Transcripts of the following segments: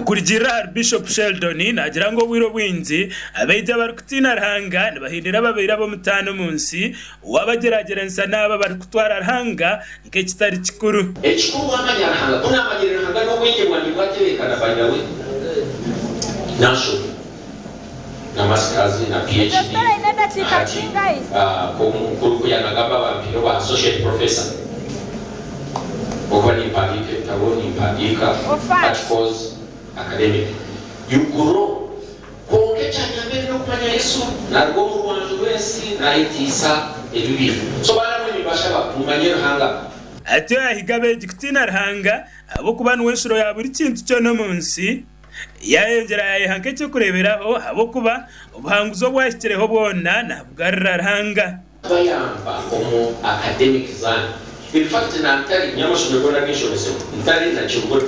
Okurugiirira ahari Bishop Sheldon, naagira ngu obwire obwingi abeegi abarikutiina Ruhanga nibahindura ababaire ab'omutaano omu nsi waabagyeragyeranisa n'abo abarikutwara Ruhanga nk'ekitari kikuru. Ekikuru wamanya Ruhanga. Ku namanyire Ruhanga n'obwengye bwangye bwatebeekana by the way nanshobya na masters na PHD na hati nk'omukuru ku yanagamba bampaire obwa associate professor okuba nimpandiika ebitabo nimpandiika articles academic you grow Kwonka ekyanyambire n'okumanya Yesu, naruga omu rwanju rw'ensi nayetiisa ebibi. So baana mwe nimbashaba mumanye Ruhanga. Atyo yaahiga abeegi kutiina Ruhanga, ahabw'okuba niwe nshuro ya buri kintu kyona omu nsi. Yaayongyera yaayeha nk'eky'okureeberaho, ahabw'okuba obuhanguzi obwahikireho bwona naabugarurira Ruhanga. Kubayamba omu academic zanyu. In fact na ntari nyowe amashomero goona aginshomesemu ntari na kibura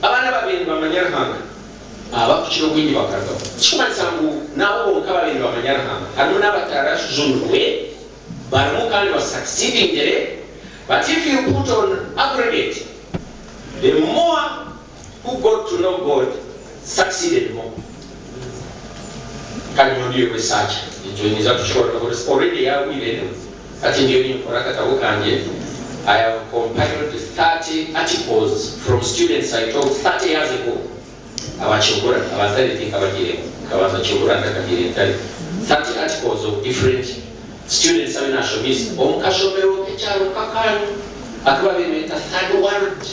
abaana ababaire nibamanya Ruhanga abakukira obwingi bakarugamu tikikumanyisa ngu naabo bonka ababaire nibamanya Ruhanga harimu nabatarajunirwe barimu kandi ba succeedingire but if you put on aggregate the more who got to know God succeeded more Kandi nyowe ndiyo researcher ekyo ninza kukikora already yagwire hati ndiyo ninkora akatabo kangye I have compiled 30 articles from students I taught 30 years ago aba Kibura aba Ntare tinkabagiiremu nkabanza Kibura ntakagiire Ntare 30 articles of different students abu nashomiise omu kashomero k'ekyaro nk'akanyu aku babaire nibeeta third world.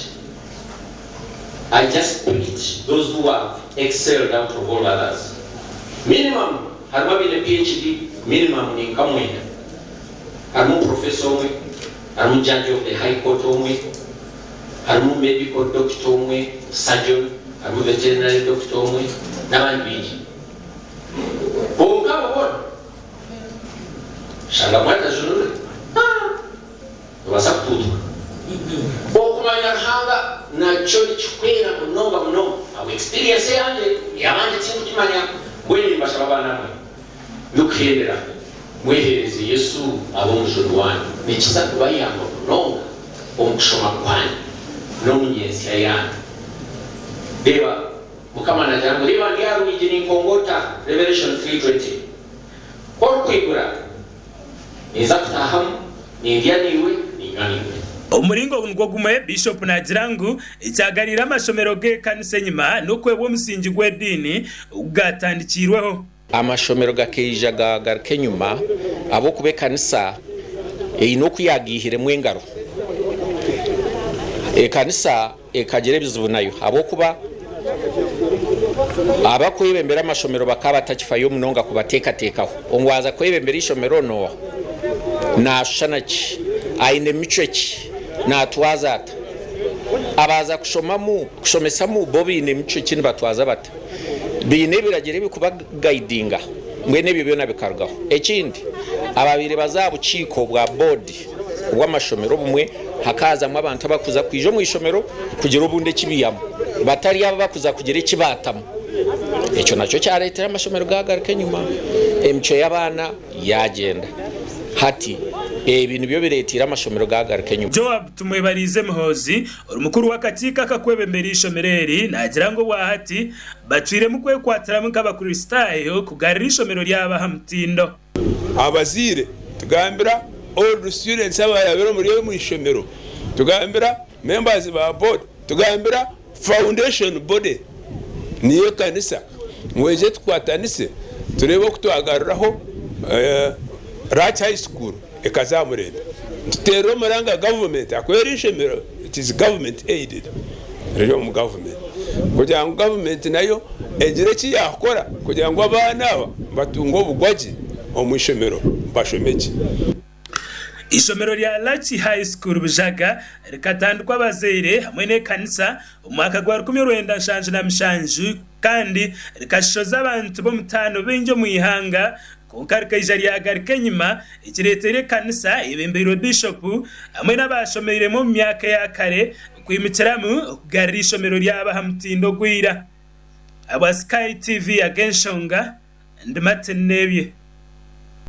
I just picked those who have excelled out of all others. Minimum harimu abaine PHD minimum ni nka mwenda. Harimu professor omwe, harimu judge of the high court omwe, harimu medical doctor omwe, surgeon, harimu veterinary doctor omwe n'abandi baingi. Kwonka abo boona shanga mwatajunirwe. Nobaasa kutuutuka. Okumanya Ruhanga nakyo nikihwera munonga munonga. Ahabwa experience eyangye, eyabandi tinkugimanya. Mbwenu nimbashaba baana mwe, ndikuhendera, mweheereze Yesu abe omujuni waanyu. Nikiza kubayamba munonga omu kushoma kwanyu n'omu nyentsya yaanyu. Reeba, Mukama naagira ngu, Reeba ndi aha rwigi ninkongota, Revelation 3:20. Ku orikwigura, Ninza kutaahamu, nindya naiwe, niinywa naiwe. Omu muringo nigwo gumwe, Biishopu naagira ngu ekyagariire amashomero g'ekanisa enyima n'okwebwa omusingi gw'ediini ogu gaatandikiirweho. Amashomero gakaija gaagaruka enyima ahabw'okuba ekanisa eine oku yaagiihiremu engaro. Ekanisa ekagira ebizibu nayo ahabw'okuba abakwebembera amashomero bakaba batakifayo munonga kubateekateekaho. Ngu waaza kwebembera eishomero n'oha? Naashushana ki? Aine micwe ki? Naatwaza ata? Abaaza kushomamu, kushomesamu bo baine micwe ki nibatwaza bata? Baine ebiragiro ebirikubagaidinga? Mbwenu ebyo byona bikarugaho. Ekindi, ababaire baza aha bukiiko bwa boodi obw'amashomero obumwe hakaazamu abantu abarikuza kwija omu ishomero kugira obundi eki baihamu batari abo abarikuza kugira eki baatamu. Ekyo nakyo kyareetera amashomero gaagaruka enyima, emicwe y'abaana yaagyenda. Hati ebi nibyo bireeteire amashomero gaagaruka enyima. Joab Tumwebariize Muhoozi, ori mukuru w'akakiiko akakwebembera eishomero eri naagira ngu obwahati bacwiremu kwekwatiramu nk'abakristaayo kugarura eishomero ryabo aha mutindo. Abazaire tugambira old students abarabire omuri omu ishomero, tugambira members ba board, tugambira foundation body niyo ekanisa ngu eije tukwatanise tureebe oku twagaruraho Rachi High School ekaza aha murembe. Nituteerera omuranga gavumenti ahakuba eri ishomero it is government aided riri omu gavumenti kugira ngu gavumenti nayo egire eki yaakora kugira ngu abaana aba batunge obugwagye omu ishomero bashome gye. Eishomero rya Lucky High School Bujaga rikatandikwa abazaire hamwe n'ekanisa omu mwaka gwa 1977 kandi rikashoza abantu b'omutaano baingi omu ihanga kwonka rikaija ryagaruka enyima ekireeteire ekanisa eyebembeirwe Bishopu hamwe n'abaashomeiremu omu myaka eya kare kwimukiramu okugarura eishomero ryabo aha mutindo ogwa ira. Ahabwa Sky TV ag'enshonga, ndi Martin Nebye.